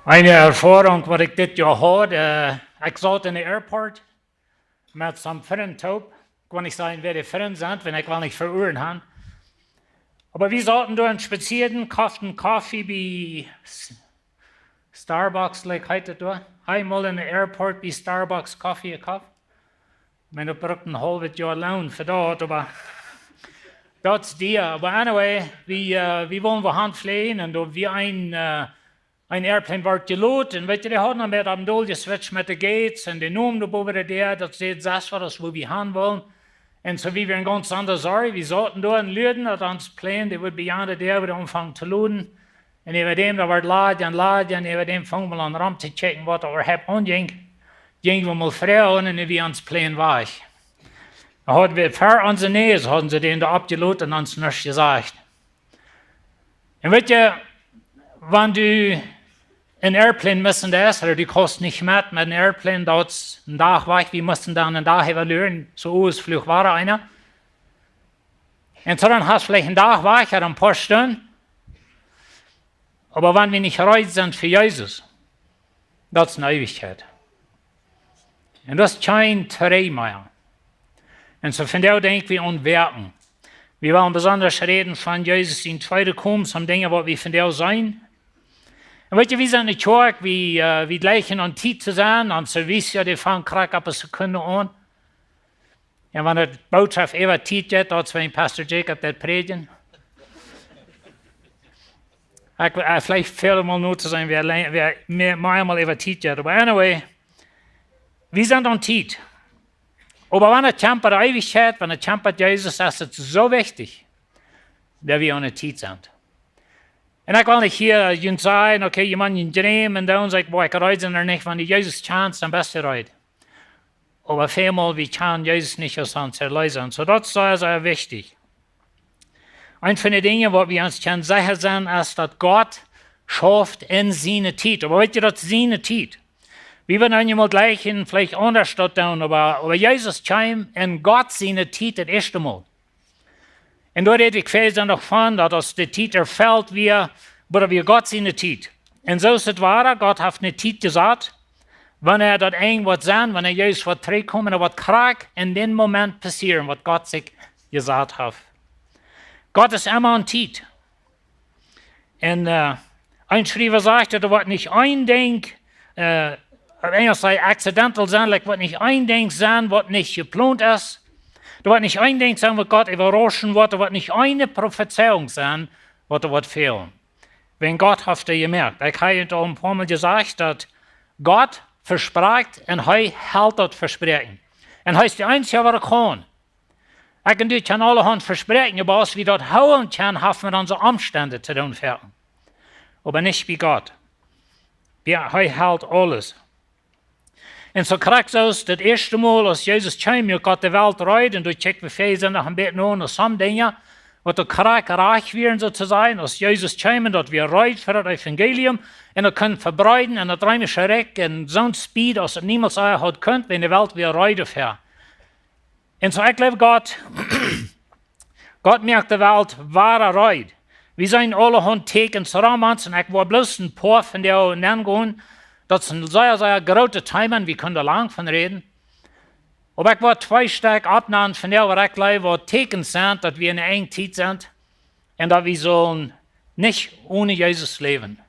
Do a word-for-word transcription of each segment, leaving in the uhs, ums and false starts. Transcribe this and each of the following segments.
Eene Erfoarunk waut ekj dit Joa haud, äh, ekj saut en de Airport met soon Frint toop. Ekj woa nich sajen wäa de Frint sent, wiels ekj well nich veuadeelen. Oba wie sauten doa un spazieeden, koften Koffe bie S-, Starbucks, like heet daut doa. Hab mol en de Airport bie Starbucks Koffe jekoft. Ekj meen, daut brukt een haulwet Joa lang fa daut, oba daut es dee. Oba anyway, wie, äh, wie wullen wua han fleajen un doa wia een, äh, een Airplane wort jelot un weetst, dee hauden dan met opp un dol jeswitcht met de Gates un de Nomen doa bowen de Däa, daut säd sest waut aus wua wie han wullen. Un soo, wie wieren gaunz aun de Sorj, wie sauten doa un luaden daut ons Plane, dee wudd bie aun de Däa wudd aunfangen to loden. Un äwa däm, daut wort ladja un ladja, un äwa däm fungen wie aun rom to kjikjen waut doa äwahaupt aunjinkj. Jinkj wie mol froagen un wie ons Plane wajch. Dan hauden wie ver onse Näs, hauden see dän doa oppjelot un ons nuscht jesajcht. Un weetst, wan du een Airplane missen deist, ooda du kaust nich met met een Airplane, daut es een Dach wajch, wie musten dan een Dach evaluieren, soo aus Fluch wia eena. Un soo dan hast veleicht een Dach wajch, ooda een poa Stunden. Oba wan wie nich reed sent fa Jesus, daut es eene Eewichkjeit. Un daut es kjeen Trigj mea. Un soo vondoag denkj wie aun Woakjen. Wie wellen besonda räden von Jesus sien tweede Komen, soone Dinja waut wie vondoag seenen. Un weetst, wie sent eene Kjoakj, wie, äh, wie jlikjen aun Tiet to sennen, onse Service, jo, dee fangen krakjt opp eene Sekund aun. Un wan de Bootschoft äwa Tiet jeit, daut es wäajen Pastor Jacob daut prädjen. Ekj, äh, veleicht väl mol no to sennen, wäa, wäa mea, meamol äwa Tiet jeit. Oba anyway, wie sent aun Tiet. Oba wan et kjemt bie de Eewichkjeit, wan et kjemt bie Jesus, es et soo wichtich, daut wie aun de Tiet sent. Un ekj well nich hia, äh, junt sajen, okay, jie motten jreemen un dan saj ekj, boah, ekj reed nich, wan du Jesus kjanst, dan best du reed. Oba väl mol, wie kjanen Jesus nich aus ons Erleesa. Un soo, daut es sea, sea wichtich. Eent von de Dinja, waut wie ons kjennen secha sennen, es daut Gott schauft en siene Tiet. Oba weetst, daut es siene Tiet. Wie woaren eenjemol jlikj un veleicht aundasch daut doonen, oba, oba Jesus kjeem en Gott siene Tiet daut ieeschte Mol. Un doa räd ekj väl dan noch von, daut aus de Tiet erfelt wia, oba daut wia Gott siene Tiet. Un soo es et woa, Gott haft eene Tiet jesat, wanea daut Enj woat sennen, wanea Jesus woat trigjkomen, un daut woat krakjt en dän Moment passieren, waut Gott sikj jesat haft. Gott es emma aun Tiet. Un, äh, een Schriewa sajcht, daut doa woat nich een Dinkj, äh, opp Enjlisch sajcht accidental sennen, like, woat nich een Dinkj sennen, waut nich jeplont es. Doa woat nich een Dinkj sennen, waut Gott äwarauschen woat. Doa woat nich eene Profezeiunk sennen, waut doa woat fälen. Wiels Gott haft et jemoakt. Ekj hab et aul een poa Mol jesajcht, daut Gott vesprakjt un hee helt daut Vespräakjen. Un hee es de eensja, waut et kaun. Ekj un du kjennen aulahaunt vespräakjen, oba aus wie daut hoolen kjennen, haft met onse Omstend to doonen, veleicht. Oba nich bie Gott. Jo, hee helt aules. Un soo krakjt soo aus daut ieeschte Mol, aus Jesus kjeem, wia Gott de Welt reed, un doa kjikj wie väl noch een bät no, no soone Dinja, waut doa krakjt rajcht wieren, soo to sajen, aus Jesus kjeem, un daut wia reed fa daut Evangelium, un daut kunn vebreeden, un daut reemische Rikj, un soon Speed, aus et niemols ea haud kunt, wan de Welt wia reed doafäa. Un soo, ekj jleew, Gott, Gott moakt de Welt wada reed. Wie seenen aulahaunt Tieekjens rom ons, un ekj woa bloos een poa von dee nenngonen. Daut es een sea, sea grootet Thema, un wie kunnen doa lang von räden. Oba ekj woa twee Stekj oppnämen von dee, waut ekj jleew, waut Tieekjens sent, daut wie en de Enjtiet sent, un daut wie sellen nich onen Jesus läwen.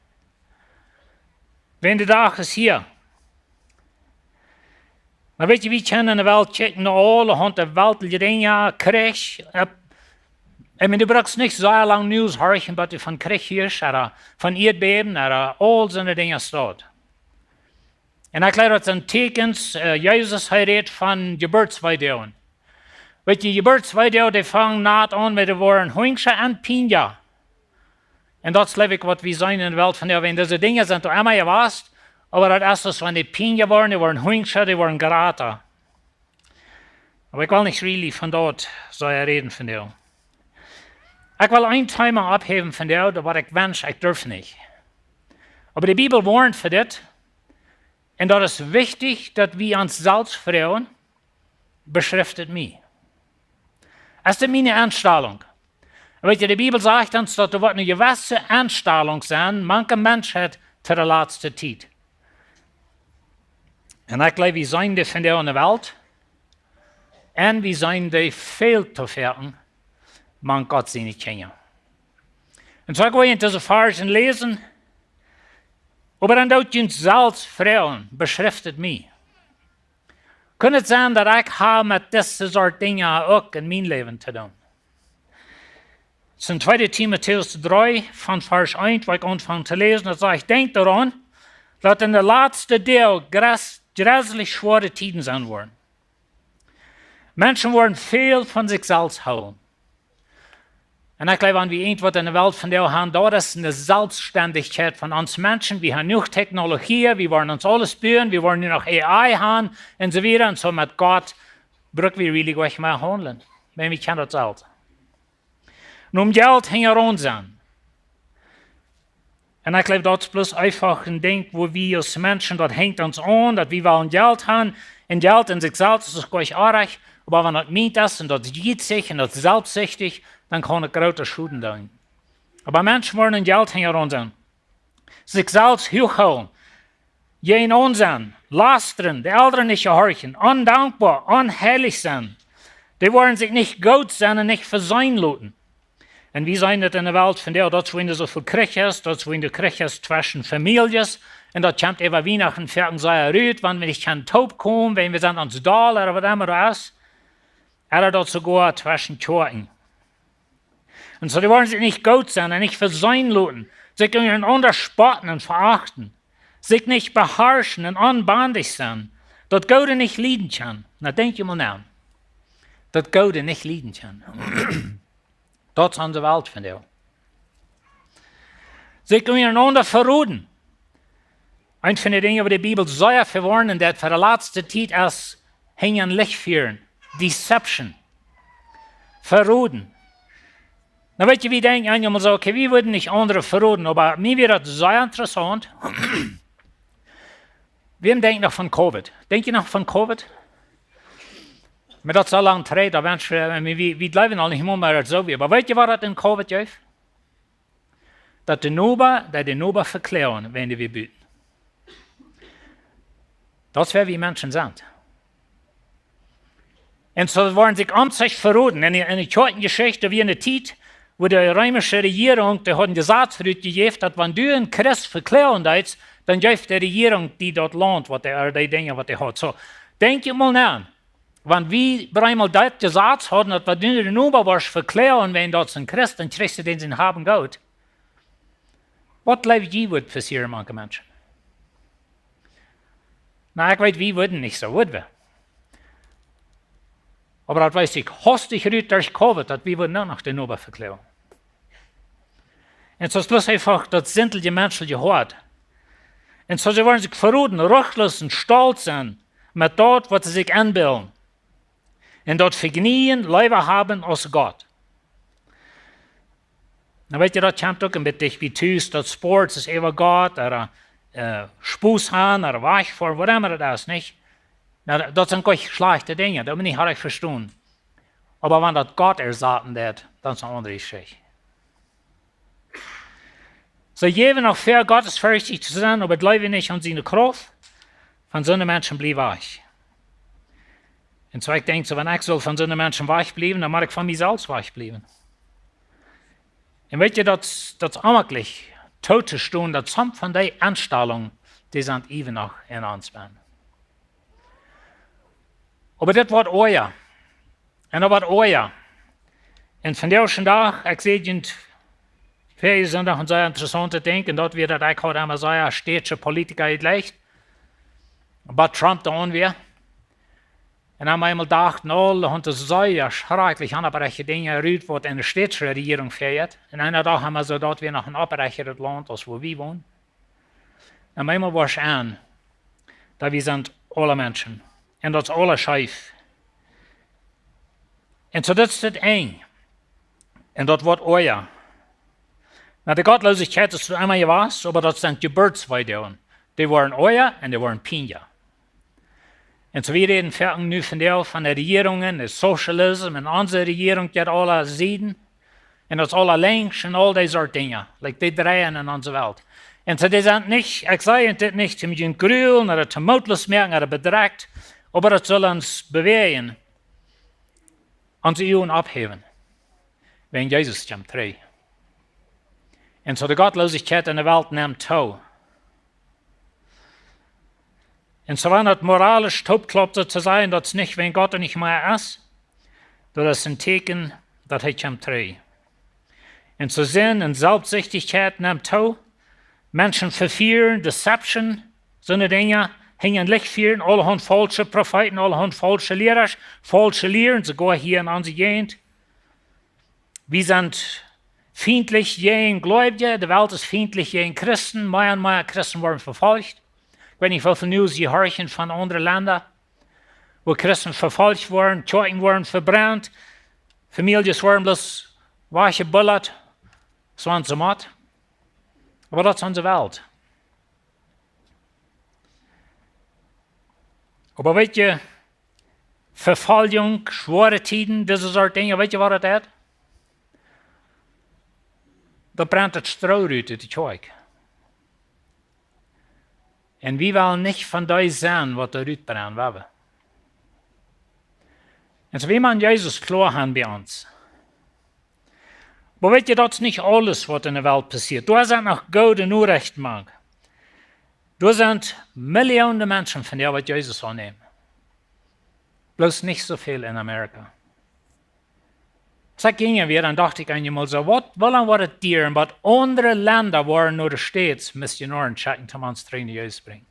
Wan de Dach es hia. Dan weetst, wie kjennen en de Welt kjikjen, aulahaunt de weltliche Dinja, Kjrich. Äh, ekj meen, du brukst nich soo lang News horchen, waut du von Kjrich hieescht, ooda von Ieedbäben, ooda aul soone Dinja staut. Un ekj jleew, daut sent Tieekjens, äh, Jesus, hee rät von Jeburtsweedoag. Weetst, Jeburtsweedoag, dee fangen nich aun met de Wieed Hunjscha un Pinja. Un daut es, jleew ekj, waut wie seenen en de Welt vondoag. Wan dise Dinja sent doa emma jewast, oba daut es aus wan dee Pinja woaren, dee woaren Hunjscha, dee woaren jrata. Oba ekj well nich really von daut soo räden vondoag. Ekj well een Thema opphäwen vondoag, daut waut ekj wensch, ekj durf nich. Oba de Bibel woarnt fa dit. Un daut es wichtich, daut wie ons selfst froagen, beschrift et mie? Es dit miene Enstalunk? Weetst, de Bibel sajcht ons, daut doa woat eene jewesse Enstalunk sennen, mank de Menschheit to de latste Tiet. Un ekj jleew, wie seenen dee vondoag enne Welt. Un wie seenen dee väl to foaken mank Gott siene Kjinja. Un soo ekj well en dise Varschen läsen, oba dan doot junt selfst froagen: Beschrift et mie? Kunn et sennen, daut ekj ha met dise Sort Dinja uk en mien Läwen to doonen? Daut es en tweede Timotäus dree von Varsch eent, wua ekj aunfang to läsen. Daut sajcht: Denkjt doaraun, daut en de latste Doag jres-, jreslich schwoare Tieden sennen woaren. Menschen woaren väl von sikj selfst hoolen. Un ekj jleew, wan wie irjentwaut en de Welt vondoag han, daut es eene Selfstständichkjeit von ons Menschen. Wie han jenuach Technologie, wie woaren ons aules buen, wie woaren nu noch A I han un soo wieda. Un soo met Gott bruck wie really goanich mea haundlen, wan wie kjennen daut selfst. Un om Jelt hinjaraun sennen. Un ekj jleew, daut es bloos eefach een Dinkj, wua wie aus Menschen, daut henjt ons aun, daut wie wellen Jelt han. Un Jelt en sikj selfst es uk goanich oajch, oba wan daut mient es un daut es jietsich un daut es selfstsichtich, dan kaun et groote Schoden doonen. Oba Menschen woaren om Jelt hinjaraun sennen, sikj selfst huach hoolen, jäajenaun sennen, lastren, de Elren nich jehorchen, ondankboa, onheilich sennen. Dee woaren sikj nich goot sennen un nich veseenen loten. Un wie seenen daut en de Welt vondoag, daut es wuarom doa soo väl Kjrich es, daut es wuarom doa Kjrich es tweschen Famieljes. Un daut kjemt äwa Wienachten foaken sea rut, wan wie nich kjennen toopkomen, wan wie sent ons doll ooda waut emma daut es. Ooda daut soogoa tweschen Kjoakjen. Un soo, dee woaren sikj nich goot sennen un nich veseenen loten, sikj unjarenaunda spotten un veachten, sikj nich beharschen un onbendich sennen, daut Goode nich lieden kjennen. Na, denkjt mol no. Daut Goode nich lieden kjennen. Daut es onse Welt vondoag. Sikj unjarenaunda veroden. Eent von de Dinja, wua de Bibel sea fa woarnt, daut fa de latste Tiet es: hinjaren Licht fieren, Deception, veroden. Na, weet jie, wie denkjen eenjemol soo: Okay, wie wudden nich aundre veroden, oba mie wia daut sea interessaunt. Wäm denkjt noch von Covid? Denkjt jie noch von Covid? Oba daut es soo lang trigj, daut Mensch, wie, wie jleewen aul nich mea, daut daut soo wia. Oba weet jie, waut daut en Covid jeef? Daut de Noba, daut de Noba vekloagen, wan dee wia buten. Daut es, wäa wie Menschen sent. Un soo woaren sikj om sikj veroden. En de, en de Kjoakjenjeschicht wia eene Tiet, wua de reemische Rejierunk, dee haud een Jesaz rutjejäft, daut wan du een Christ vekloagen deetst, dan jeef de Rejierunk die daut Launt, waut dee, ooda dee Dinja, waut dee haud. Soo, denkjt mol no. Wan wie bie eemol daut Jesaz hauden, daut wan du de Noba wurscht vekloagen, wan daut een Christ, dan kjrichst du dän sien Hab un Goot. Waut jleew jie, wudd passieren mank de Menschen? Na, ekj weet, wie wudden nich soo, wudden wie? Oba daut weet ekj, haustich rut derch Covid, daut wie wudden uk noch de Noba vekloagen. Un soo es bloos eefach daut sintelje menschelje Hoat. Un soo, see woaren sikj veroden, ruchtloos un stolt sennen met daut, waut see sikj enbillen. Un daut Vejnäajen leewa haben aus Gott. Na, weet jie, daut kjemt uk een bät dicht bie tus, daut Sports es äwa Gott, ooda, äh, Spos han, ooda wajchfoaren, waut emma daut es, nich? Na, daut sent goanich schlajchte Dinja, daut mott eena nich oajch vestonen. Oba wan daut Gott ersaten deit, dan es et eene aundre Jeschicht. See jäwen noch väa, gottesferchtich to sennen, oba jleewen nich aun siene Krauft. Von soone Menschen bliew wajch. Un soo, ekj denkj soo, wan ekj saul von soone Menschen wajchbliewen, dan mott ekj von mie selfst wajchbliewen. Un weet jie, daut, daut es onmäajlich tootostonen, daut some von dee Enstalungen, dee sent iewen noch en ons bennen. Oba dit woat oaja. Un daut woat oaja. Un vondoag dän Dach, ekj säd junt, väaje Sindach een sea interessauntet Dinkj, un daut wia daut, ekj haud emma sea stäatsche Politiker jejlikjt, bat Trump doa aun wia. Un dan eemol docht ekj, nu, daut sent sea schrakjlich onopprechte Dinja rut, waut en de stäatsche Rejierunk fält. Un eena docht emma soo, daut wia noch een opprechtet Launt aus wua wie wonen. Un eemol wort eena, daut wie sent aule Menschen. Un daut es aules scheef. Un soo, daut es daut Enj. Un daut woat oaja. Na, de Gottloosichkjeit es emma jewast, oba daut sent Jeburtsweedoag. Dee woaren oaja un dee woaren pienja. Un soo, wie räden foaken nu vondoag von de Rejierungen, de Socialism, un onse Rejierunk jeit aule Sieden. Un daut es aule lenkjsch un aul dee Sort Dinja. Like, dee dreien en onse Welt. Un soo, dee sent nich, ekj saj dit nich, om junt to grulen ooda to mootloos moaken ooda bedrekjt, oba daut saul ons bewäajen, onse Uagen opphäwen, wan Jesus kjemt trigj. Un soo de Gottlosigkeit en de Welt nemt too. Un soo wan daut moralisch toopklopt, soo to sajen, daut es nich, wan Gott doa nich mea es, daut es een Tieekjen, daut hee kjemt trigj. Un soo Sind un Selfstsichtichkjeit nemt too. Menschen vefieren, Deception, soone Dinja, hinjaren Licht fieren, aulahaunt faulsche Profeeten, aulahaunt faulsche Liera, faulsche Lieren, soogoa hia en onse Jäajent. Wie sent fientlich jäajen Gleubje, de Welt es fientlich jäajen Christen, mea un mea Christen woaren vefolcht. Ekj weet nich, woo väl News jie horchen von aundre Lenda, woo Christen vefolcht woaren, Kjoakjen woaren vebrent, Famieljes woaren bloos wajchjebullat, soo un soo met. Oba daut es onse Welt. Oba weet jie, Vefoljunk, schwoare Tieden, dise Sort Dinja, weet jie waut daut es? Daut brent daut Stroo rut ut de Kjoakj. Un wie wellen nich von dee sennen, waut doa rut brennen, woa wie. Un soo wie motten Jesus kloa han bie ons. Oba weet jie, daut es nich aules, waut en de Welt passieet. Doa sent noch goode Norechten mank. Doa sent Millionen Menschen von dee, waut Jesus aunnämen. Bloos nich soo väl en Amerika. Aus ekj jinja wia, dan docht ekj eenjemol soo, waut, woo lang woat et dieren, waut aundre Lenda woaren no de States Missionoaren schekjen, om ons trigj no Jesus brinjen?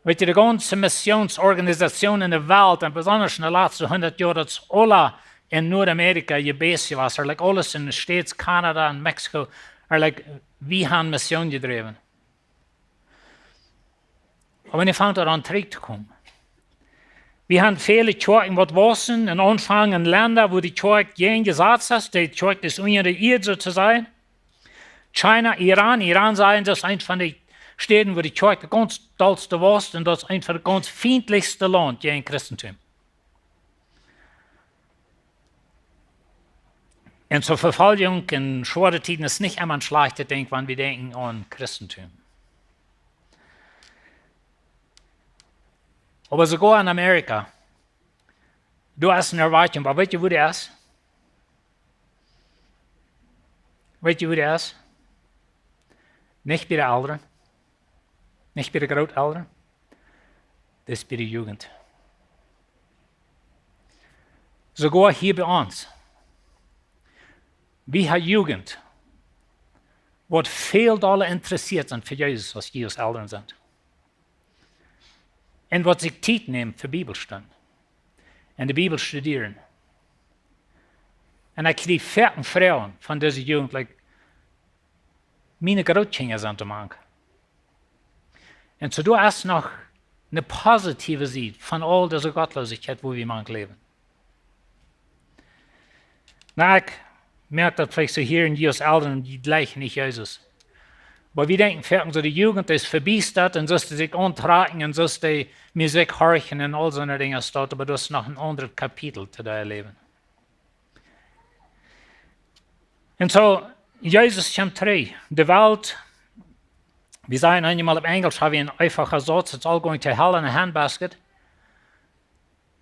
Weet jie, de gaunze Missionsorganisationen en de Welt, un besonda en de latste hundat Joa, daut es aula en Noadamerika jebäst jewast, like aules en de States, Kanada un Mexiko, like, wie han Mission jedräwen. Oba nu fangt et aun trigj to komen. Wie han väle Kjoakjen, waut wausen un aunfangen en Lenda, wua de Kjoakj jäajen Jesaz es, de Kjoakj es unja de Ieed, soo to sajen. China, Iran, Iran sajen, daut es eent von de Städen, wua de Kjoakj de gaunz dollste waust, un daut es eent von de gaunz fientlichste Launt jäajen Christentum. Un soo Vefoljunk un schwoare Tieden es nich emma een schlajchtet Dinkj, wan wie denkjen aun Christentum. Oba soogoa en Amerika, doa es eene Erwakjunk, oba weet jie, wua dee es? Weet jie, wua dee es? Nich bie de Elren, nich bie de Grootelren, daut es bie de Jugent. Soogoa hia bie ons. Wie ha Jugent, waut väl dolla interessieet sent fa Jesus, aus jie aus Elren sent. Un waut sikj Tiet nämen fa Bibelstund un de Bibel studieren. Un ekj kjrie foaken Froagen von dise Jugent, like, miene Grootkjinja sent doa mank. Un soo, doa es noch eene positiewe Sied von aul dise Gottloosichkjeit, wua wie mank läwen. Na, ekj moak daut veleicht soo hia, un jie aus Elren, jie jlikjen nich Jesus. Oba wie denkjen foaken soo, de Jugent es vebiestat, un soo aus dee sikj auntrakjen, un soo aus dee Musikj horchen, un aul soone Dinja, daut, oba daut es noch een aundret Kapitel to daut Läwen. Un soo, Jesus kjemt trigj. De Welt, wie sajen eenjemol opp Enjlisch, ha wie een eefacha Sauz, "It's all going to hell in a handbasket."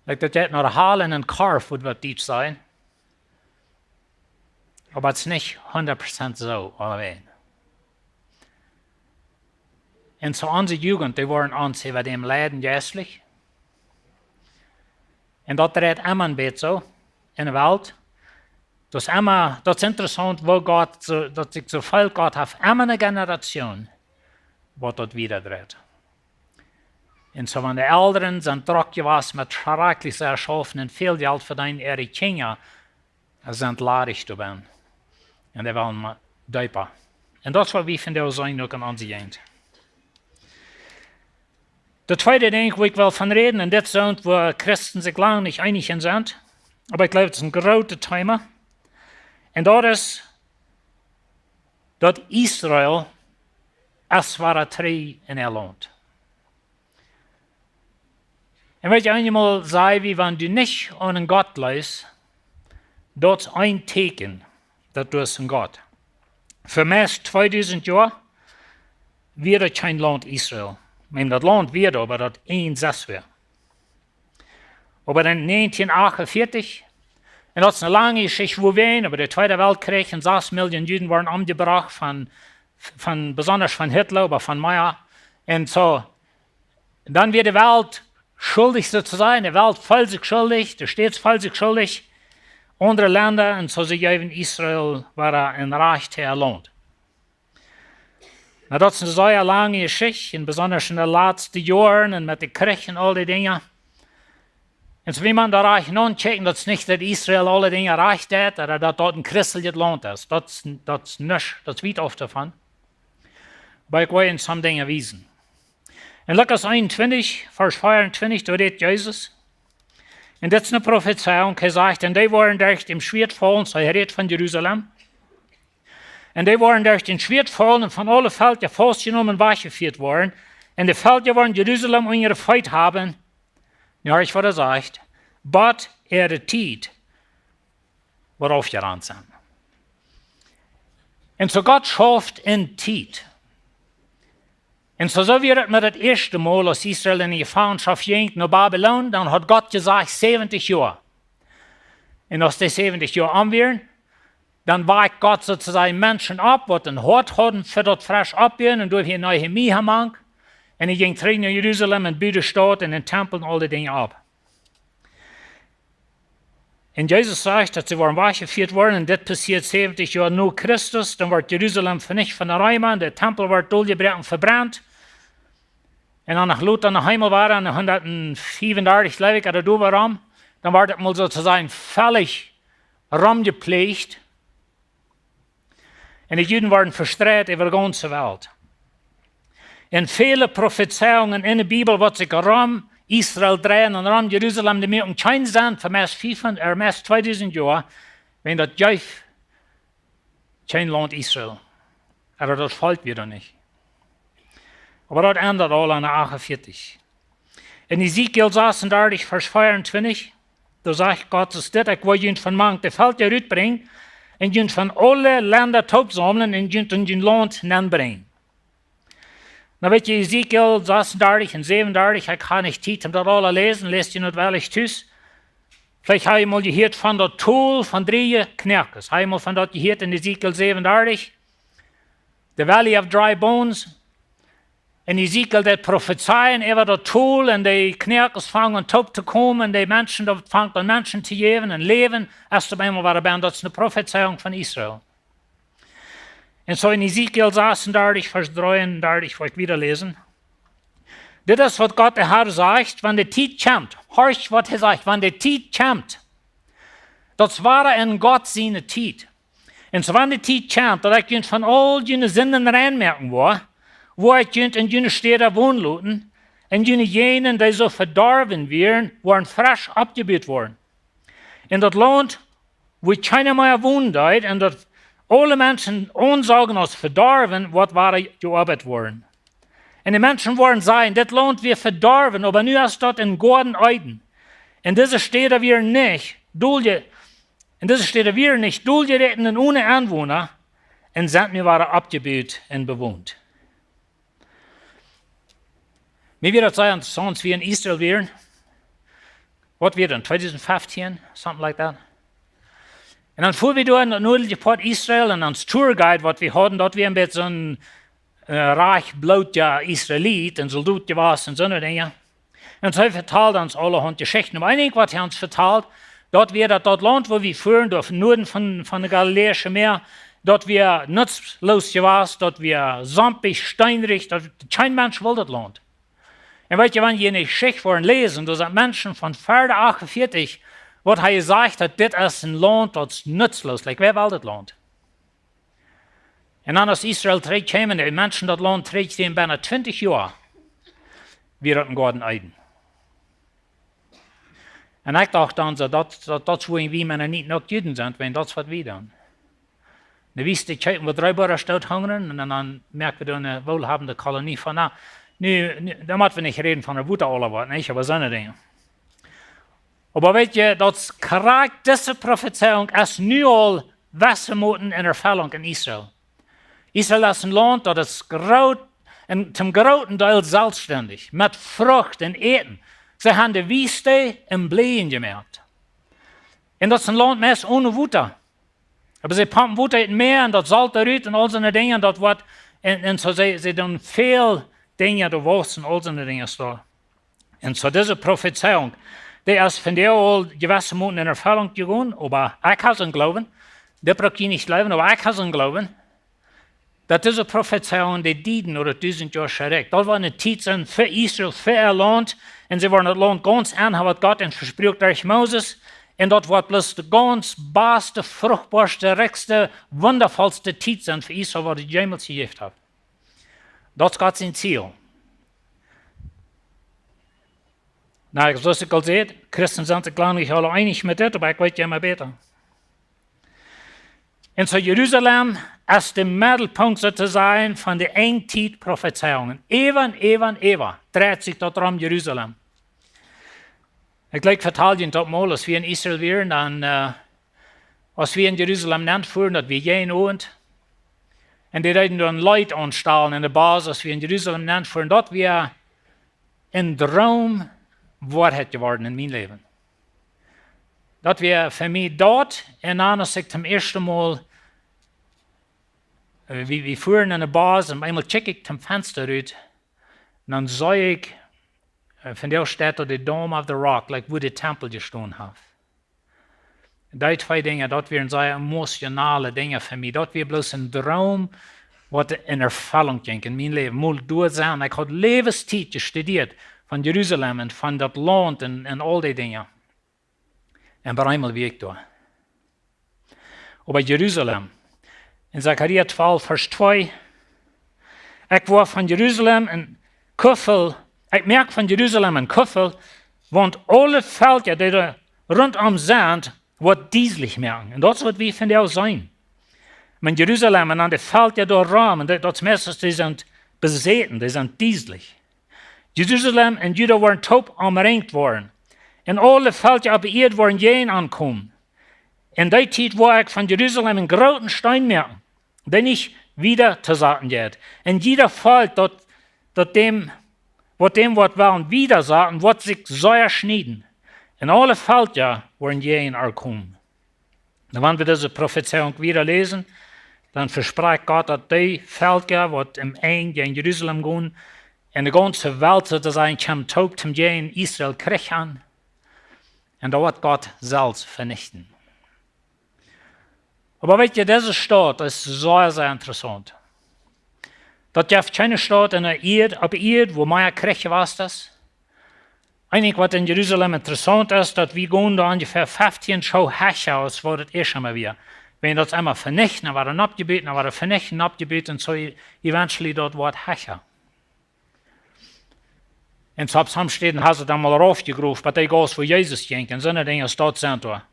Like, daut jeit no de Hal en een Korf, wudd waut Dietsch sajen. Oba et es nich hundat Prozent soo, aulawäajen. Un soo onse Jugent, dee woaren ons äwa däm leiden jeistlich. Un daut dreit emma een bät soo en de Welt. Daut es emma, daut es interessaunt, woo Gott, soo, daut ekj soo väl, Gott haft emma eene Generation, waut daut wieda dreit. Un soo, wan de Elren sent drock jewast met schrakjlich sea schaufen un väl Jelt vedeenen, äare Kjinja sent ladich doabennen. Un dee wellen mau deepa. Un daut es waut wie vondoag seenen uk en onse Jäajent. Daut tweede Dinkj, wua ekj well von räden, un dit es eent, wua Christen sikj lang nich eenich en sent, oba ekj jleew, et es een grootet Thema. Un daut es, daut Israel es wada trigj en äa Launt. Un weet jie, eenjemol saj wie, wan du nich aun een Gott jleefst, daut es een Tieekjen, daut du hast een Gott. fa meist tweedusent Joa wia daut kjeen Launt Israel. Ekj meen, daut Launt wia doa, oba daut een sest wia. Oba en 1948, un daut es eene lange Jeschicht, woo wie, oba de Tweede Weltkrieg, un sas Millionen Juden worden omjebrocht von, von, besonda von Hitler, oba von mea. Un soo, dan wia de Welt schuldich, soo to sajen. De Welt feeld sikj schuldich, de States feeld sikj schuldich, aundre Lenda, un soo see jeewen Israel wada een rajcht Launt. Nu, daut es eene sea lange Jeschicht, un besonda en de latste Joaren un met de Kjrich un aul dee Dinja. Un soo wie maun doa rajcht nochecken, daut es nich daut Israel aule Dinja rajcht deed, ooda daut daut een christeljet Launt es. Daut es, daut es nich, daut es wiet auf doavon. Oba ekj well junt some Dinja wiesen. En Lukas 21, Varsch 24, doa rät Jesus. Un dit es eene Profezeiunk, hee sajcht: "Un dee woaren derch daut Schwieet faulen", soo hee rät von Jerusalem. "Un dee woaren derch daut Schwieet faulen un von aule Velkja faustjenomen un wajchjefieet woaren. Un de Velkja woaren Jerusalem unja äare Feet haben." Nu horcht, waut hee sajcht: "Bat äare Tiet woat aufjerant sennen." Un soo Gott schauft en Tiet. Un soo, soo wia daut met daut ieeschte Mol, aus Israel en de Jefangenschoft jinkj no Babylon, dan haud Gott jesajcht: "70 Joa." Un aus dee 70 Joa om wieren, dan wajkjt Gott soo to sajen Menschen opp, waut een Hoat hauden fa daut fresch oppbuen, un doa wia Nehemia mank. Un hee jinkj trigj no Jerusalem un bud de Staut un dän Tempel un aul dee Dinja opp. Un Jesus sajcht, daut see woaren wajchjefieet woaren, un dit passieet 70 Joa no Christus, dan woat Jerusalem venicht von de Reema, un de Tempel woat doljebroaken, vebrent. Un dan noch lot aun de Himmel wada, en 135, jleew ekj, ooda doa wuarom, dan woat et mol soo to sajen völlig romjepläacht. Un de Juden woaren vestreit äwa de gaunze Welt. Un väle Profezeiungen en de Bibel, waut sikj rom Israel dreien un rom Jerusalem, dee moaken kjeen Senn fa meist fief, ooda meist tweedusent Joa, wan daut jeef kjeen Launt Israel. Ooda daut Volkj wia doa nich. Oba daut endat aul aun de 48. En Ezekiel 36, Varsch 24, doa sajcht Gott es dit: "Ekj woa junt von mank de Velkja rutbrinjen un junt von aule Lenda toopsaumlen un junt en jun Launt nenbrinjen." Nu weet jie, Ezekiel 36 un 37, ekj hab nich Tiet om daut aula läsen, läst jie daut wellich tus. Veleicht hab jie mol jehieet von daut Tol von drieeje Kjnoakes. Hab jie mol von daut jehieet en Ezekiel 37? The Valley of Dry Bones. En Ezekiel deit profezeien äwa daut Tol, un de Kjnoakes fangen toop to komen, un de Menschen, daut fangt aun Menschen to jäwen, un Läwen es opp eemol wada bie. Daut es eene Profezeiunk von Israel. Un soo en Ezekiel 36, Varsch 33, woa ekj wieda läsen. Dit es waut Gott de Herr sajcht: "Wan de Tiet kjemt", horcht waut hee sajcht, "wan de Tiet kjemt." Daut es wada en Gott siene Tiet. Un soo wan de Tiet kjemt, daut ekj junt von aul june Sinden rein moaken woa, woa ekj junt en june Städa wonen loten, un june Jäajenden, dee soo vedorwen wieren, woaren fresch oppjebut woaren. Un daut Launt, wua kjeena mea wonen deed, un daut aule Menschen aunsaugen aus vedorwen, woat wada jeoabeit woaren. Un de Menschen woaren sajen: "Dit Launt wia vedorwen, oba nu es daut een Goaden Eden. Un dise Städa wieren nich dolje-, un dise Städa wieren nich doljeräten un one Enwona, un sent nu wada oppjebut un bewont." Mie wia daut sea interessaunt, aus wie en Israel wieren. Waut wia dan, 2015, something like that. Un dan fuaren wie doa en daut nuadliche Poat Israel, un ons Tourguide, waut wie hauden, daut wia een bät soon, äh, rajcht bloodja Israelit, een Soldot jewast un soone Dinja. Un hee vetald ons aulahaunt Jeschichten. Oba een Dinkj, waut hee ons vetald, daut wia daut, daut Launt, wua wie fuaren, doa em Nuaden von, von de Galiläische Mäa, daut wia nutzloos jewast, daut wia sompich, steenrich, daut, kjeen Mensch wull daut Launt. Un weet jie, wan jie en de Jeschicht woaren läsen, doa sent Menschen von ver 48, waut hee jesajcht haud, dit es een Launt, daut es nutzloos. Like, wäa well daut Launt? Un dan, aus Israel trigjkjeem un de Menschen daut Launt trigjkjrieejen, bie 20 Joa, wia daut een Goaden Eden. Un ekj docht dan soo, daut, daut, daut es wua wie Mennoniten uk Juden sent, wan daut es waut wie doonen. Dan wist ekj, kjikj, waut dree Buaren stoot hungren, un dan, dan moak wie doa eene woolhabende Kolonie von. Na, nu, nu, dan motten wie nich räden von de Wota aula waut, nich? Oba soone Dinja. Oba weet jie, daut es krakjt dise Profezeiunk es nu aul wesse Moten en Erfellunk en Israel. Israel es een Launt, daut es groot, un toom grooten Deel selfststendich, met Frucht un Äten. See haben de Wiest em Blieejen jemoakt. Un daut es een Launt meist one Wota. Oba see pompen Wota ut daut Mäa un daut Solt doarut un aul soone Dinja, daut woat, un, un soo see, see doonen väl Dinja doa wausen, aul soone Dinja doa. Un soo dise Profezeiunk, dee es vondoag aul jewesse Moten en Erfellunk jegonen, oba ekj hab soon Gloowen, dit bruck jie nich jleewen, oba ekj hab soon Gloowen, daut dise Profezeiungen, dee dieden äwa daut dusent Joa Rikj, daut wia eene Tiet sennen fa Israel, fa äa Launt, un see wullen daut Launt gaunz aunhaben, waut Gott an vesproak derch Moses, un daut woat bloos de gaunz baste, fruchtboaste, rikjste, wundavollste Tiet sennen fa Israel, waut et jemols jejäft haft. Daut es Gott sien Ziel. Na, soo aus ekj aul säd, Christen sent sikj lang nich aule eenich met dit, oba ekj weet je emma bäta. Un soo Jerusalem es de Meddelpunkt, soo to sajen, von de Enjtiet Profezeiungen. Äwa un äwa un äwa dreit sikj daut rom Jerusalem. Ekj jlikj vetald junt daut mol, aus wie en Israel wieren, dan, äh, aus wie en Jerusalem nenfuaren, daut wia jäajen Owent. Un dee deeden doa een Licht aunstalen en de Bus, aus wie en Jerusalem nenfuaren, daut wia een Droom Woarheit jeworden en mien Läwen. Daut wia fa mie daut, un dan aus ekj toom ieeschten Mol, äh, wie, wie fuaren en de Bus un opp eemol kjikj ekj toom Fensta rut, un dan sach ekj, äh, von doa steit daut de Dome of the Rock, like, wua de Tempel jestonen haft. Dee twee Dinja, daut wieren sea emotionale Dinja fa mie. Daut wia bloos een Droom, waut en Erfellunk jinkj en mien Läwen. Mol doa sennen, ekj haud Läwenstiet jestudieet von Jerusalem un von daut Launt un, un aul dee Dinja. Un opp eemol wia ekj doa. Oba Jerusalem, en Sakaria twalf, Varsch twee, ekj woa von Jerusalem een Kuffel, ekj moak von Jerusalem een Kuffel, waut aule Velkja, dee doa runtom sent, woat dieslich moaken. Un daut es, waut wie vondoag seenen. Oba Jerusalem un aun de Velkja doa rom, un daut, daut es meist, dee sent besäten, dee sent dieslich. Jerusalem un Juda woaren toop omrinjt woaren. Un aule Velkja opp de Ieed woaren jäajen an komen. En dee Tiet woa ekj von Jerusalem een grooten Steen moaken, dee nich wieda to saten jeit. Un jieda Volkj, daut, daut däm, waut däm woat wellen wieda saten, woat sikj sea schnieden. Un aule Velkja woaren jäajen ar komen. Dan, wan wie dise Profezeiunk wieda läsen, dan vesprakjt Gott, daut dee Velkja, waut em Enj jäajen Jerusalem gonen, un de gaunze Welt, soo to sajen, kjemt toop toom jäajen Israel Kjrich aun. Un daut woat Gott selfst venichten. Oba weet jie, dise Staut es sea, sea interessaunt. Daut jeft kjeene Staut en de Ieed, opp de Ieed, wua mea Kjrich jewast es. Een Dinkj, waut en Jerusalem interessaunt es, daut wie gonen doa onjefäa feftieen Schoo hecha aus waut et ieescht emma wia. Wan daut emma venicht, dan woat et oppjebut, dan woat et venicht, oppjebut, un soo e-, eventually daut woat hecha. Un soo opp sommje Städen haben see dan mol raufjegroft, bie dee Gauss, wua Jesus jinkj, un soone Dinja aus daut sent doa.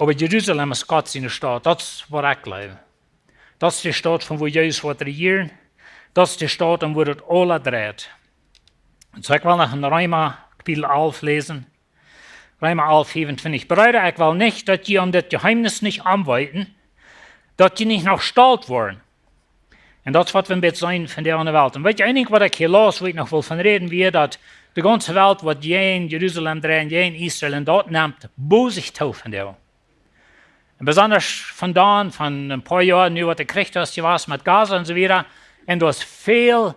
Oba Jerusalem es Gott siene Staut, daut es, waut ekj jleew. Daut es de Staut, von wua Jesus woat rejieren. Daut es de Staut, om wua daut aula dreit. Un soo, ekj well noch en Reema, Kapitel alf läsen. Reema alf, fiefuntwintich. Breeda, ekj well nich, daut jie om dit Jeheemnis nich omweeten, daut jie nich noch stolt woaren. Un daut es, waut wie een bät seenen vondoag en de Welt. Un weet jie, een Dinkj, waut ekj hia laus, wua ekj noch well von räden, wia, daut de gaunze Welt woat jäajen Jerusalem dreien, jäajen Israel, un daut nemt bosich too vondoag. Un besonda vondoag, von een poa Joa, nu waut de Kjrich es jewast met Gaza un soo wieda, un doa es väl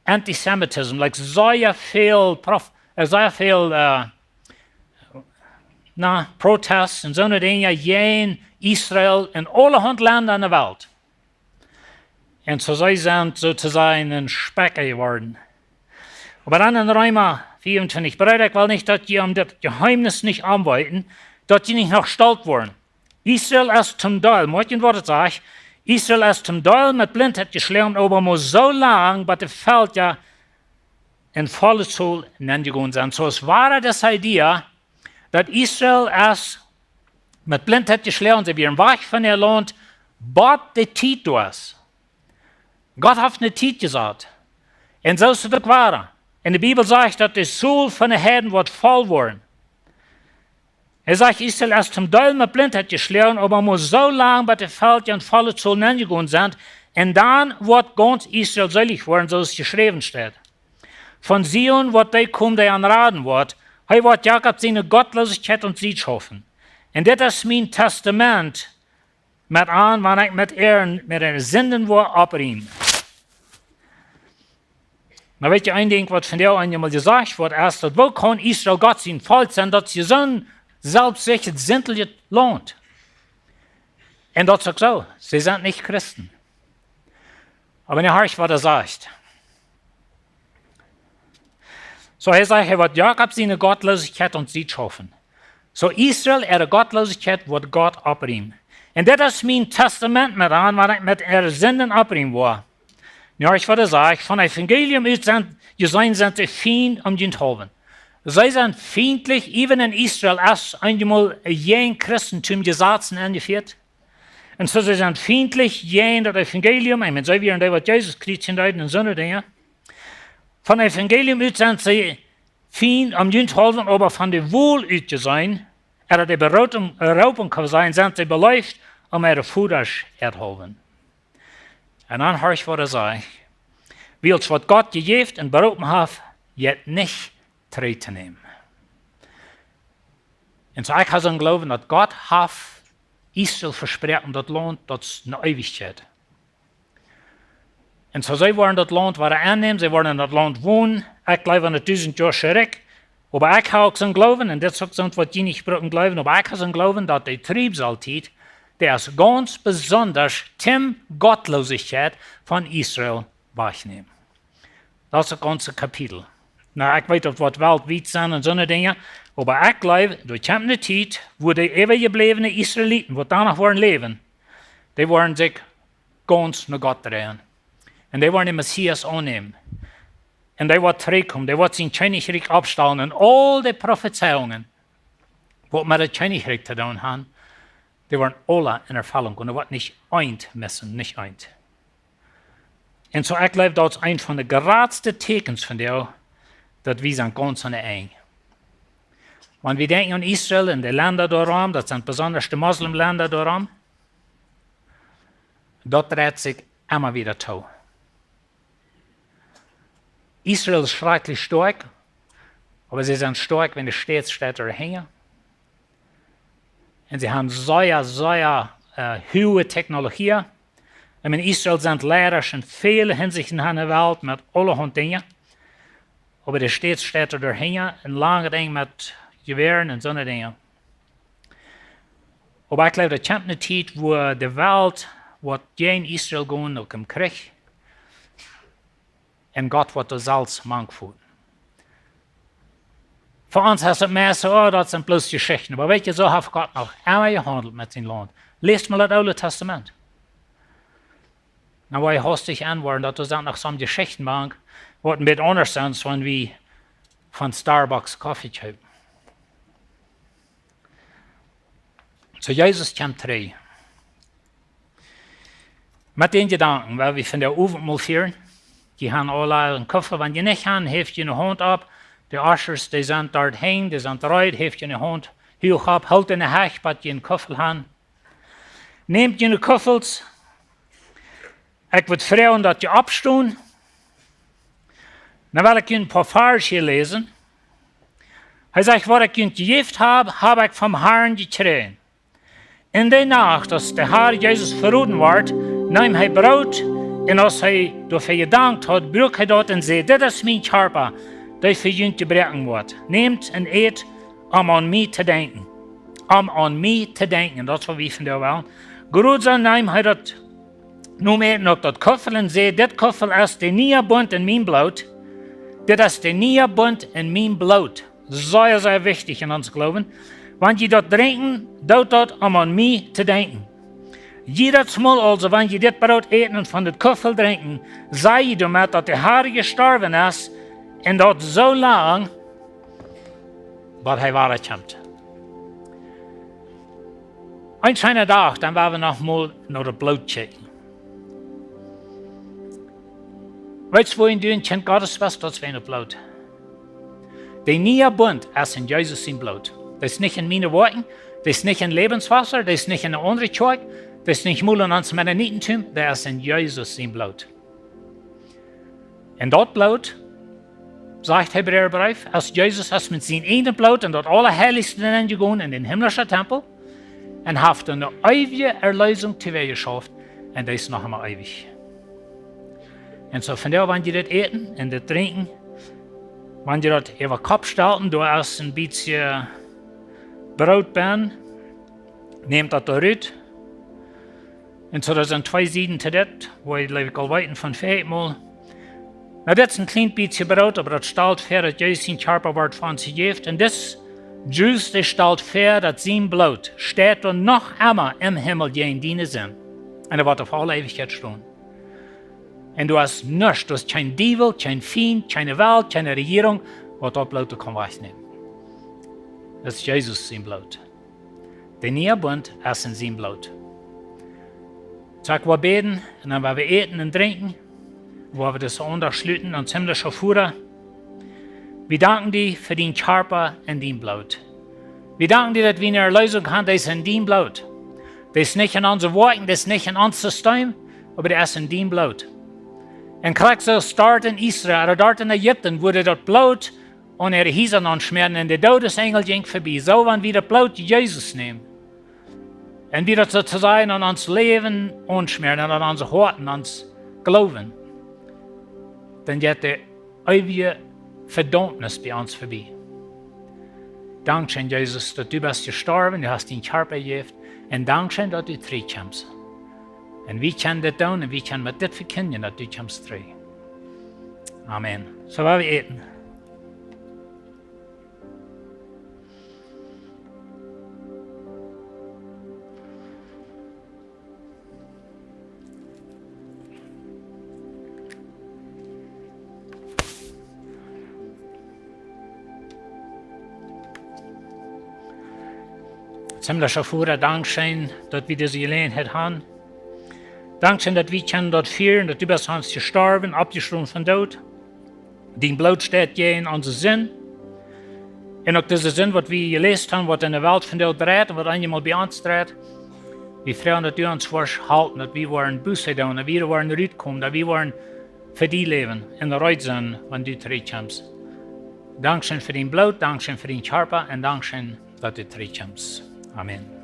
Antisemitism, like, sea väl Prof-, äh, sea väl, äh, na, Protests un soone Dinja jäajen Israel en aulahaunt Lenda en de Welt. Un soo see sent, soo to sajen, een Spekja jeworden. Oba dan en Reema fiefuntwintich, Breeda, ekj well nich, daut jie om dit Jeheemnis nich omweeten, daut jie nich noch stolt woaren. Israel es toom Deel, moakt junt waut et sajcht, Israel es toom Deel met Blintheit jeschloagen, oba mau soo lang, bat de Velkja en volle Tol nenjegonen sent. Soo es woa dise Idee, daut Israel es met Blintheit jeschloagen, see wieren wajch von äa Launt, bat de Tiet doa es. Gott haft eene Tiet jesat. Un soo es et uk woa. Un de Bibel sajcht, daut de Tol von de Heiden woat voll woaren. Hee sajcht, Israel es toom Deel met Blintheit jeschloagen, oba mau soo lang, bat de Velkja en volle Tol nenjegonen sent, un dan woat gaunz Israel seelich woaren, soo aus jeschräwen steit: Von Zion woat dee komen, dee an raden woat. Hee woat Jakob siene Gottlosigkeit aun sied schaufen. Un dit es mien Testament met an, wan ekj met äare, met äare Sinden woa oppriemen. Nu weet jie, een Dinkj, waut vondoag eenjemol jesajcht woat, es daut: Woo kaun Israel Gott sien Volkj sennen, daut see soon selfstsichjet, sintlichet Launt? Un daut es uk soo, see sent nich Christen. Oba nu horcht, waut hee sajcht. Soo, hee sajcht, hee woat Jakob siene Gottlosigkeit aun sied schaufen. Soo, Israel äare Gottlosigkeit woat Gott oppriemen. Un dit es mien Testament met an, wan ekj met äare Sinden oppriemen woa. Nu horcht, waut hee sajcht: Von Evangelium ut sent, jeseenen sent see Fiend om junthaulwen. See sent fientlich, even en Israel es eenjemol jäajen Christentum Jesazen enjefieet. Un soo, see sent fientlich jäajen daut Evangelium, un met see wieren dee, waut Jesus kjrieen deeden un soone Dinja. Von Evangelium ut sent see Fiend om junthaulwen, oba von de Wol ut jeseenen, ooda de Beroopunk, Beroopunk kaun sennen, sent see beleeft om äare Vodasch äarthaulwen. Un dan horcht, waut hee sajcht: Wiels waut Gott jejäft un beroopen haft, jeit nich trigj to nämen. Un soo, ekj ha soon Gloowen, daut Gott haft Israel vesproaken daut Launt, daut es ne Eewichkjeit. Un soo, see woaren daut Launt woaren aunnämen, see woaren en daut Launt wonen. Ekj jleew aun daut dusent Joa Rikj. Oba ekj ha uk soon Gloowen, un dit es uk soont, waut jie nich brucken jleewen, oba ekj ha soon Gloowen, daut de Triebsaltiet, dee es gaunz besondasch toom Gottlosigkeit von Israel wajchnämen. Daut es daut gaunze Kapitel. Nu, ekj weet, daut woat weltwiet sennen un soone Dinja, oba ekj jleew, doa kjemt ne Tiet, wua de äwajebläwne Israeliten, waut doano woaren läwen, dee woaren sikj gaunz no Gott dreien. Un dee woaren dän Messias aunnämen. Un dee woat trigjkomen, dee woat sien Kjennichrikj oppstalen, un aul de Profezeiungen, waut met daut Kjennichrikj to doonen han, dee woaren aula en Erfellunk komen. Doa woat nich eent missen, nich eent. Un soo, ekj jleew, daut es eent von de jratste Tieekjens vondoag, daut wie sent gaunz aun daut Enj. Wan wie denkjen aun Israel un de Lenda doaromm, daut sent besondasch de Moslemlenda doaromm, daut dreit sikj emma wada too. Israel es schrakjlich stoakj, oba see sent stoakj, wan de States steit doahinja. Un see han sea, sea, äh, huage Technologie. Un en Israel sent Leidasch en väle Hinsichten aun de Welt met aulahaunt Dinja. Oba de States steit doahinja, en langet Enj met Jewäaren un soone Dinja. Oba ekj jleew, doa kjemt ne Tiet, wua de Welt woat jäajen Israel gonen, uk em Kjrich. Un Gott woat doa selfst mank voten. Fa ons es daut mea soo, oh, daut sent bloos Jeschichten. Oba weet jie, soo haft Gott noch emma jehaundelt met sien Launt. Läst mol daut Oole Testament. Dan woa jie haustich enwoaren, daut doa sent noch soone Jeschichten mank, waut een bät aundasch sent, aus wan wie von Starbucks Koffe kjeepen. Soo, Jesus kjemt trigj. Met dän Jedanken, wiels wie vondoag Owentmol fieren, jie han aula een Kuffel, wan jie nich han, häft june Haunt opp. De Ushers, dee sent doa hinjen, dee sent reed, häft june Haunt huach opp, hoolt enne Hecht, bat jie een Kuffel han. Nämt june Kuffels. Ekj wudd froagen, daut jie oppstonen. Dan well ekj junt een poa Varsch hia läsen. Hee sajcht: Waut ekj junt jejäft hab, hab ekj vom Harn jekjräajen. En de Nacht, aus de Har Jesus veroden wort, neem hee Broot, un aus hee doafäa jedankt haud, bruak hee daut un säd: Dit es mien Kjarpa, dee fa junt jebroaken woat. Nämt un ät, om aun mie to denkjen. Om aun mie to denkjen, daut es waut wie vondoag wellen. Jrod soo neem hee daut no met uk daut Kuffel un säd: Dit Kuffel es de niea Bunt en mien Bloot. Dit es de niea Bunt en mien Bloot. Sea, sea wichtich en ons Gloowen. Wan jie daut drinkjen, doot daut om aun mie to denkjen. Jiedatsmol aulsoo, wan jie dit Broot äten un von dit Kuffel drinkjen, saj jie doamet, daut de Har jestorwen es, un daut soo lang, bat hee wada kjemt. Een scheena Dach, dan woa wie noch mol no daut Bloot kjikjen. Weetst, woo du een Kjint Gottes best? Daut es wäajen daut Bloot. De niea Bunt es en Jesus sien Bloot. Daut es nich en miene Woakjen, daut es nich en Lebenswasser, daut es nich en eene aundre Kjoakj, daut es nich mol en ons Mennonitentum, daut es en Jesus sien Bloot. Un daut Bloot, sajcht Hebräabreef, aus Jesus es met sien eejnet Bloot en daut Aulaheilichste nenjegonen en dän himmlischen Tempel un haft eene eewje Erlösung toowäajeschauft un dee es noch emma eewich. Un soo von doa, wan jie daut äten un daut drinkjen, wan jie daut äwa Kopp stalten, doa es een bät Broot bennen, nämt daut doa rut. Un soo, doa sent twee Sieden to dit, woo jie, jleew ekj, aul weeten von väl mol. Na, dit es een kjlien bät Broot, oba daut stalt väa, daut Jesus sien Kjarpa wort fa ons jejäft. Un dit Juice, dee stalt väa, daut sien Bloot steit doa noch emma em Himmel jäajen diene Sind. Un dee woat fa aule Eewichkjeit stonen. Un doa es nuscht, doa es kjeen Diewel, kjeen Fient, kjeene Welt, kjeene Rejierunk, waut daut Bloot kaun wajchnämen. Daut es Jesus sien Bloot. De niea Bunt es en sien Bloot. Soo, ekj well bäden, un dan woa wie äten un drinkjen, woa wie dise Aundacht schluten, ons himmlischa Voda. Wie danken die fa dien Kjarpa un dien Bloot. Wie danken die, daut wie eene Erlösung haben, dee es en dien Bloot. Dee es nich en onse Woakjen, dee es nich en ons System, oba dee es en dien Bloot. Un krakjt soo aus doa en Israel, ooda doa en Ägipten, wua daut Bloot aun äare Hiesa aunschmäaren un de Doodesenjel jinkj verbie. Soo, wan wie daut Bloot Jesus nämen, un wie daut soo to sajen aun ons Läwen aunschmäaren un aun onse Hoaten, ons Gloowen, dan jeit de eewje Vedaumnis bie ons verbie. Dankscheen, Jesus, daut du best jestorwen, du hast dien Kjarpa jejäft, un dankscheen, daut du trigjkjemst. Un wie kjennen dit doonen, un wie kjennen met dit vekjindjen, daut du kjemst trigj. Amen. Soo, woa wie äten. Himmlischa Voda, dankscheen, daut wie dise Jeläajenheit haben. Dankscheen, daut wie kjennen daut fieren, daut du best fa ons jestorwen, oppjestonen vom Doot. Dien Bloot steit jäajen onse Sind. Un uk dise Sind, waut wie jeläst haben, waut en de Welt vondoag dreit un waut eenjemol bie ons dreit. Wie froagen, daut du ons woascht halpen, daut wie woaren Buße doonen, daut wie woaren rutkomen, daut wie woaren fa die läwen un reed sennen, wan du trigjkjemst. Dankscheen fa dien Bloot, dankscheen fa dien Kjarpa un dankscheen, daut du trigjkjemst. Amen.